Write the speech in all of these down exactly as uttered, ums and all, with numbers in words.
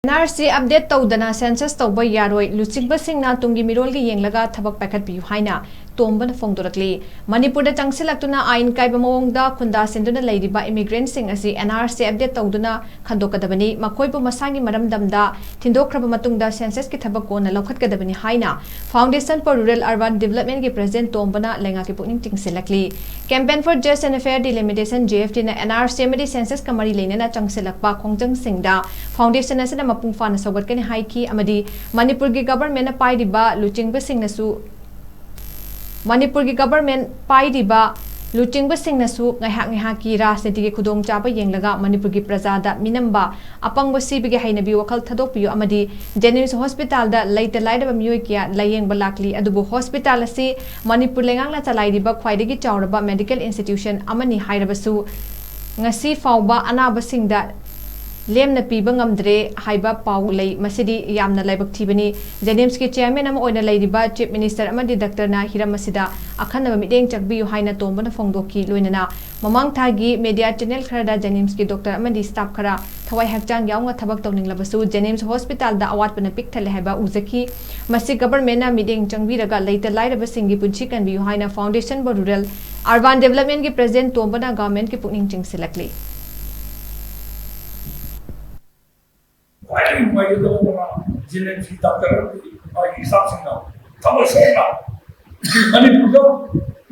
And R C update ꯇꯧꯗꯅ census ꯇꯧꯕ ꯌꯥꯔꯣꯏ, ꯂꯨꯆꯤꯡꯕꯁꯤꯡꯅ ꯇꯨꯡꯒꯤ ꯃꯤꯔꯣꯜꯒꯤ ꯌꯦꯡꯂꯒ ꯊꯕꯛ ꯄꯥꯏꯈꯠꯄꯤꯌꯨ ꯍꯥꯏꯅ ꯇꯣꯝꯕꯅ ꯐꯣꯡꯗꯣꯔꯛꯂꯤ꯫ ꯃꯅꯤꯄꯨꯔꯗ ꯆꯪꯁꯤꯜꯂꯛꯇꯨꯅ ꯑꯥꯏꯟ ꯀꯥꯏꯕ ꯃꯑꯣꯡꯗ ꯈꯨꯟꯗꯥ ꯁꯤꯟꯗꯨꯅ ꯂꯩꯔꯤꯕ ꯏꯃꯤꯒ꯭ꯔꯦꯟꯠꯁꯤꯡ ꯑꯁꯤ ꯑꯦꯟ ꯑꯥꯔ ꯁꯤ ꯑꯞꯗꯦꯠ ꯇꯧꯗꯨꯅ ꯈꯟꯗꯣꯛꯀꯗꯕꯅꯤ꯫ ꯃꯈꯣꯏꯕꯨ ꯃꯁꯥꯒꯤ ꯃꯔꯝꯗꯝꯗ ꯊꯤꯟꯗꯣꯛꯈ꯭ꯔꯕ ꯃꯇꯨꯡꯗ ꯁꯦꯟꯁꯁꯀꯤ ꯊꯕꯛ ꯀꯣꯟꯅ ꯂꯧꯈꯠꯀꯗꯕꯅꯤ ꯍꯥꯏꯅ Foundation for Rural Urban Development ꯒꯤ ꯄ꯭ꯔꯁꯤꯗꯦꯟꯠ ꯇꯣꯝꯕꯅ ꯂꯩꯉꯥꯛꯀꯤ ꯄꯨꯛꯅꯤꯡ ꯆꯤꯡꯁꯤꯜꯂꯛꯂꯤ꯫ Campaign for Justice and Fair Delimitation, J F D ꯅ ꯑꯦꯟ ꯑꯥꯔ ꯁꯤ ꯑꯃꯗꯤ ꯁꯦꯟꯁꯁꯀ ꯃꯔꯤ ꯂꯩꯅꯅ ꯆꯪꯁꯤꯜꯂꯛꯄ ꯈꯣꯡꯖꯪꯁꯤꯡꯗ ꯐꯥꯎꯟꯗꯦꯁꯟ ꯑꯁꯤꯅ ꯃꯄꯨꯡ ꯐꯥꯅ ꯁꯧꯒꯠꯀꯅꯤ ꯍꯥꯏꯈꯤ ꯑꯃꯗꯤ ꯃꯅꯤꯄꯨꯔꯒꯤ ꯒꯕꯔꯃꯦꯟꯅ ꯄꯥꯏꯔꯤꯕ ꯂꯨꯆꯤꯡꯕꯁꯤꯡꯅꯁꯨ ꯃꯅꯤꯄꯨꯔꯒꯤ ꯒꯕꯔꯃꯦꯟ ꯄꯥꯏꯔꯤꯕ ꯂꯨꯆꯤꯡꯕꯁꯤꯡꯅꯁꯨ ꯉꯥꯏꯍꯥꯛ ꯉꯥꯏꯍꯥꯛꯀꯤ ꯔꯥꯖꯅꯤꯇꯤꯒꯤ ꯈꯨꯗꯣꯡꯆꯥꯕ ꯌꯦꯡꯂꯒ ꯃꯅꯤꯄꯨꯔꯒꯤ ꯄ꯭ꯔꯖꯥꯗ ꯃꯤꯅꯝꯕ ꯑꯄꯪꯕ ꯁꯤꯕꯒꯤ ꯍꯩꯅꯕꯤ ꯋꯥꯈꯜ ꯊꯥꯗꯣꯛꯄꯤꯌꯨ ꯑꯃꯗꯤ ꯖꯦꯅꯤꯝꯁ ꯍꯣꯁꯄꯤꯇꯥꯜꯗ ꯂꯩꯇ ꯂꯥꯏꯔꯕ ꯃꯤꯑꯣꯏ ꯀꯌꯥ ꯂꯥꯌꯦꯡꯕ ꯂꯥꯛꯂꯤ, ꯑꯗꯨꯕꯨ ꯍꯣꯁꯄꯤꯇꯥꯜ ꯑꯁꯤ ꯃꯅꯤꯄꯨꯔ ꯂꯩꯉꯥꯛꯅ ꯆꯂꯥꯏꯔꯤꯕ ꯈ꯭ꯋꯥꯏꯗꯒꯤ ꯆꯥꯎꯔꯕ ꯃꯦꯗꯤꯀꯦꯜ ꯏꯟꯁꯇꯤꯇ꯭ꯌꯨꯁꯟ ꯑꯃꯅꯤ ꯍꯥꯏꯔꯕꯁꯨ ꯉꯁꯤ ꯐꯥꯎꯕ ꯑꯅꯥꯕꯁꯤꯡꯗ ꯂꯦꯝꯅ ꯄꯤꯕ ꯉꯝꯗ꯭ꯔꯦ ꯍꯥꯏꯕ ꯄꯥꯎ ꯂꯩ꯫ ꯃꯁꯤꯗꯤ ꯌꯥꯝꯅ ꯂꯥꯏꯕꯛ ꯊꯤꯕꯅꯤ꯫ ꯖꯦꯅꯤꯝꯁꯀꯤ ꯆꯤꯌꯔꯃꯦꯟ ꯑꯃ ꯑꯣꯏꯅ ꯂꯩꯔꯤꯕ ꯆꯤꯐ ꯃꯤꯅꯤꯁꯇꯔ ꯑꯃꯗꯤ ꯗꯥꯛꯇꯔꯅ ꯍꯤꯔꯝ ꯑꯁꯤꯗ ꯑꯈꯟꯅꯕ ꯃꯤꯠꯌꯦꯡ ꯆꯪꯕꯤꯌꯨ ꯍꯥꯏꯅ ꯇꯣꯝꯕꯅ ꯐꯣꯡꯗꯣꯛꯈꯤ꯫ ꯂꯣꯏꯅꯅ ꯃꯃꯥꯡ ꯊꯥꯒꯤ ꯃꯦꯗꯤꯌꯥ ꯆꯦꯅꯦꯜ ꯈꯔꯗ ꯖꯦꯅꯤꯝꯁꯀꯤ ꯗꯣꯛꯇꯔ ꯑꯃꯗꯤ ꯁ꯭ꯇꯥꯐ ꯈꯔ ꯊꯋꯥꯏ ꯍꯛꯆꯥꯡ ꯌꯥꯎꯅ ꯊꯕꯛ ꯇꯧꯅꯤꯡꯂꯕꯁꯨ ꯖꯦꯅꯤꯝꯁ ꯍꯣꯁꯄꯤꯇꯥꯜꯗ ꯑꯋꯥꯠꯄꯅ ꯄꯤꯛ ꯊꯜꯂꯦ ꯍꯥꯏꯕ ꯎꯖꯈꯤ꯫ ꯃꯁꯤ ꯒꯕꯔꯃꯦꯟꯅ ꯃꯤꯠꯌꯦꯡ ꯆꯪꯕꯤꯔꯒ ꯂꯩꯇ ꯂꯥꯏꯔꯕꯁꯤꯡꯒꯤ ꯄꯨꯟꯁꯤ ꯀꯟꯕꯤꯌꯨ ꯍꯥꯏꯅ Foundation for Rural Urban Development ꯒꯤ ꯄ꯭ꯔꯁꯤꯗꯦꯟꯠ ꯇꯣꯝꯕꯅ ꯒꯚꯔꯟꯃꯦꯟꯠꯀꯤ ꯄꯨꯛꯅꯤꯡ ꯆꯤꯡꯁꯤꯜꯂꯛꯂꯤ꯫ ꯈ꯭ꯋꯥꯏꯗꯒꯤ ꯅꯨꯡꯉꯥꯏꯖꯗꯕ ꯑꯃꯅ ꯖꯦꯅꯤꯝꯁꯀꯤ ꯗꯥꯛꯇꯔ ꯑꯃꯗꯤ ꯃꯥꯒꯤ ꯁ꯭ꯇꯥꯐꯁꯤꯡꯅ ꯊꯃꯣꯏ ꯁꯣꯛꯅ ꯃꯅꯤꯄꯨꯔꯗ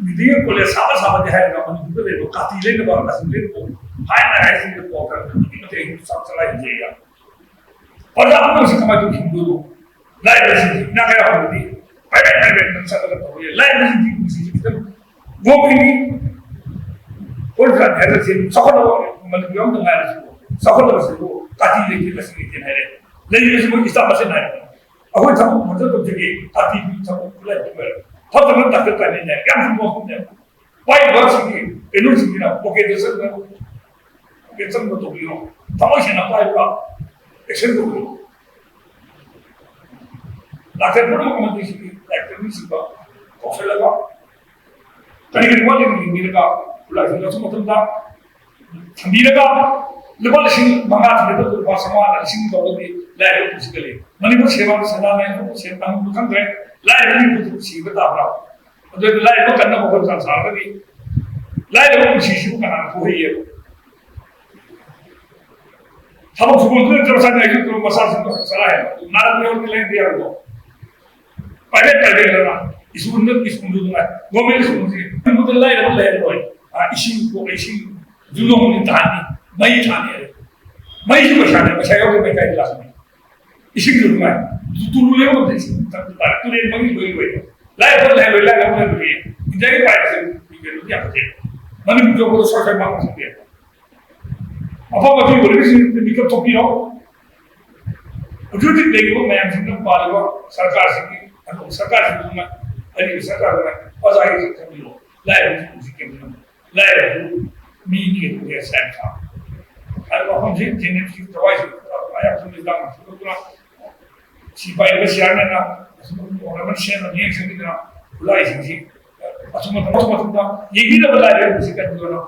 ꯃꯦꯗꯤꯀꯦꯜ ꯀꯣꯂꯦꯖ ꯁꯥꯕ ꯁꯥꯕꯗꯤ ꯍꯥꯏꯔꯒ ꯃꯅꯤꯄꯨꯔꯗ ꯂꯩꯕ ꯀꯥꯇꯤ ꯂꯩꯅꯕ ꯀꯥꯇꯤ ꯂꯩꯅꯕ ꯍꯥꯏꯅ ꯍꯥꯏꯁꯤꯡꯗ ꯄꯥꯎ ꯈꯔ ꯑꯗꯨꯛꯀꯤ ꯃꯇꯤꯛ ꯑꯩ ꯆꯥꯛ ꯆꯔꯥ ꯍꯦꯟꯖꯩ꯫ ꯄ꯭ꯔꯖꯥ ꯄꯨꯝꯅꯃꯛꯁꯤ ꯀꯃꯥꯏꯅ ꯇꯧꯅ ꯍꯤꯡꯗꯣꯏꯅꯣ? ꯂꯥꯏꯔꯕꯁꯤꯡꯁꯤ ꯏꯅꯥꯛ ꯀꯩꯔꯥꯛ ꯈꯨꯜꯂꯗꯤ ꯄ꯭ꯔꯥꯏꯚꯦꯠ ꯄ꯭ꯔꯥꯏꯚꯦꯠꯇ ꯆꯠꯂꯒ ꯇꯧꯕ ꯌꯥꯏ꯫ ꯂꯥꯏꯔꯕꯁꯤꯡꯁꯤ ꯄꯨꯟꯁꯤꯁꯤ ꯈꯤꯇꯪ ꯒꯣ ꯐꯤꯅꯤ ꯍꯣꯜ ꯐ꯭ꯂꯥꯟ ꯍꯥꯏꯔꯒ ꯆꯦꯟ ꯆꯥꯎꯈꯠꯅꯕ ꯃꯅꯤꯄꯨꯔ ꯑꯃꯗ ꯉꯥꯏꯔꯁꯨ ꯆꯥꯎꯈꯠꯅꯕꯁꯤꯕꯨ ꯀꯥꯇꯤ ꯂꯩꯇꯦ, ꯂꯁꯤꯡ ꯂꯩꯇꯦꯅ ꯍꯥꯏꯔꯦ꯫ ꯂꯩꯔꯤꯕꯁꯤ ꯃꯣꯏ ꯏꯁꯇꯥꯐ ꯃꯁꯦꯟ ꯍꯥꯏꯔꯦ꯫ ꯑꯩꯈꯣꯏ ꯊꯕꯛ ꯐꯖꯅ ꯇꯧꯖꯒꯦ, ꯀꯥꯇꯤ ꯄꯤ ꯊꯕꯛ ꯈꯨꯠꯂꯥꯏ ꯄꯤ ꯑꯣꯏꯔꯦ꯫ ꯐꯠꯇꯕ ꯗꯥꯛꯇꯔ ꯇꯥꯏꯃꯤꯡ ꯍꯥꯏꯔꯦ꯫ ꯌꯥꯝ ꯆꯨꯝꯕ ꯋꯥꯐꯝꯅꯦ꯫ ꯄꯥꯏꯔꯤꯕꯁꯤꯡꯒꯤ ꯀꯩꯅꯣꯁꯤꯡꯁꯤꯅ ꯄꯣꯀꯦꯠꯇ ꯆꯪꯗꯅ ꯄꯣꯀꯦꯠ ꯆꯪꯕ ꯇꯧꯕꯤꯔꯣ꯫ ꯊꯃꯣꯏ ꯁꯦꯡꯅ ꯄꯥꯏꯕ꯭ꯔꯥ? ꯑꯦꯛꯁꯟ ꯇꯧꯕꯤꯔꯣ꯫ ꯗꯥꯛꯇꯔ ꯄꯨꯝꯅꯃꯛ ꯑꯃꯗꯤ ꯁꯤꯒꯤ ꯂꯥꯏꯔꯤꯛ ꯇꯝꯕꯤꯁꯤꯡꯗ ꯀꯧꯁꯜꯂꯒ ꯀꯔꯤ ꯀꯔꯤ ꯋꯥꯠꯂꯤꯕ ꯌꯦꯡꯕꯤꯔꯒ ꯈꯨꯠꯂꯥꯏꯁꯤꯡ ꯂꯧꯊꯣꯛ ꯃꯇꯝꯗ ꯊꯝꯕꯤꯔꯒ ꯂꯨꯄꯥ ꯂꯤꯁꯤꯡ ꯃꯉꯥ ꯊꯤꯒꯗꯕꯗ ꯂꯨꯄꯥ ꯆꯥꯝꯃꯉꯥ ꯂꯤꯁꯤꯡ ꯇꯧꯔꯒꯗꯤ ꯂꯥꯏꯔꯕ ꯄꯨꯟꯁꯤ ꯀꯜꯂꯤ꯫ ꯃꯅꯤꯄꯨꯔ ꯁꯦꯕꯥ ꯁꯅꯥ ꯂꯥꯏꯔꯕ ꯁꯦꯟ ꯇꯝꯕ ꯈꯪꯗ꯭ꯔꯦ꯫ ꯂꯥꯏꯔꯕ ꯃꯤꯕꯨ ꯁꯤꯕ ꯇꯥꯕ꯭ꯔꯥ? ꯑꯗꯨ ꯂꯥꯏꯔꯕ ꯀꯟꯅꯕ ꯍꯣꯠꯅ ꯁꯥꯔꯒꯗꯤ ꯂꯥꯏꯔꯕ ꯄꯨꯟꯁꯤꯁꯤꯕꯨ ꯀꯅꯥꯅ ꯄꯨꯍꯩꯌꯦꯕ? ꯊꯕꯛ ꯁꯨꯐꯝꯗꯨꯅ ꯆꯞ ꯆꯥꯅ ꯑꯩꯁꯨ ꯇꯧꯔ ꯃꯆꯥꯁꯤꯡꯗꯣ ꯆꯔꯥ ꯍꯦꯟꯕ ꯅꯥꯔꯛꯄ ꯌꯥꯎꯔꯗꯤ ꯂꯥꯏꯌꯦꯡꯕ ꯌꯥꯔꯣꯏꯗꯣ꯫ ꯄ꯭ꯔꯥꯏꯚꯦꯠ ꯄ꯭ꯔꯥꯏꯚꯦꯠ ꯑꯅ ꯁ꯭ꯀꯨꯜꯗ ꯁ꯭ꯀꯨꯜꯗꯨ ꯅꯨꯡꯉꯥꯏ꯫ ꯒꯣꯔꯃꯦꯟ ꯁ꯭ꯀꯨꯜꯁꯤ ꯃꯅꯤꯄꯨꯔꯗ ꯂꯥꯏꯔꯕ ꯂꯩꯔꯔꯣꯏ꯫ ꯑ, ꯏꯁꯤꯡ ꯀꯣ ꯏꯁꯤꯡ ꯌꯨꯝꯂꯣꯟ ꯊꯥꯅꯤ, ꯃꯩ ꯊꯥꯅꯤ ꯍꯥꯏ꯫ ꯃꯩꯁꯨ ꯄꯩꯁꯥꯅꯦ, ꯄꯩꯁꯥ ꯌꯥꯎꯗꯦ ꯃꯩ ꯀꯥꯏꯗ ꯂꯥꯛꯀꯅꯤ? ꯏꯁꯤꯡꯁꯨ ꯅꯨꯡꯉꯥꯏ꯫ ꯇꯨꯂꯨ ꯂꯩꯕ ꯉꯝꯗꯦ ꯏꯁꯤꯡ ꯊꯛꯄ ꯇꯥꯔꯦ꯫ ꯇꯨꯔꯦꯟ ꯃꯃꯤꯡ ꯂꯣꯏ ꯂꯣꯏꯔꯦ꯫ ꯂꯥꯏꯔꯕ ꯂꯩꯔꯔꯣꯏ, ꯂꯥꯏꯔꯕ ꯂꯩꯔꯔꯣꯏ꯫ ꯏꯟꯗꯤꯌꯥꯒꯤ ꯄꯥꯏꯔꯤꯁꯦ ꯀꯩꯅꯣꯗꯤ ꯌꯥꯝ ꯐꯖꯩ꯫ ꯃꯅꯤꯄꯨꯔ ꯌꯧꯕꯗ ꯁꯣꯔ ꯁꯣꯔ ꯃꯥꯡꯕ ꯈꯪꯗꯦ꯫ ꯑꯐꯕ ꯑꯗꯨ ꯑꯣꯏꯔꯤꯕꯁꯤꯡ ꯃꯤꯀꯞ ꯊꯣꯛꯄꯤꯔꯣ꯫ ꯍꯧꯖꯤꯛ ꯍꯧꯖꯤꯛ ꯂꯩꯔꯤꯕ ꯃꯌꯥꯝꯁꯤꯡꯅ ꯄꯥꯜꯂꯤꯕ ꯁꯔꯀꯥꯔꯁꯤꯡꯒꯤ ꯑꯅꯧꯕ ꯁꯔꯀꯥꯔꯁꯤꯡꯗꯨꯅ ꯑꯔꯤꯕ ꯁꯔꯀꯥꯔꯗꯨꯅ ꯑꯣꯖꯥꯒꯤ ꯈꯟꯕꯤꯔꯣ꯫ ꯂꯥꯏꯔꯕꯁꯤꯡ ꯍꯧꯖꯤꯛ ꯀꯩꯅꯣ ꯂꯥꯏꯔꯕꯁꯨ ꯃꯤꯅꯤ ꯀꯩꯅꯣ ꯁꯥꯏꯟꯁ ꯍꯥꯏꯕ ꯋꯥꯐꯝꯁꯤ ꯖꯦꯅꯦꯔꯦꯜꯁꯤ ꯊꯋꯥꯏꯁꯤ ꯑꯌꯥꯝꯕ ꯃꯤꯗꯥꯡ ꯊꯣꯛꯂꯛꯇꯨꯅ ꯁꯤ ꯄꯥꯏꯔꯤꯕ ꯆꯤꯌꯥꯔꯃꯦꯟꯅ ꯑꯁꯨꯝ ꯑꯣꯔꯅꯃꯦꯟ ꯁꯦꯝꯕ ꯃꯤꯠꯌꯦꯡꯁꯤꯡꯁꯤꯗ ꯈꯨꯠꯂꯥꯏꯁꯤꯡꯁꯤ ꯑꯊꯨꯕ ꯃꯇꯝ ꯑꯊꯨꯕ ꯃꯇꯝꯗ ꯌꯦꯡꯕꯤꯅꯕ ꯂꯥꯏꯔꯕꯁꯤ ꯀꯔꯤꯒꯤꯅꯣ?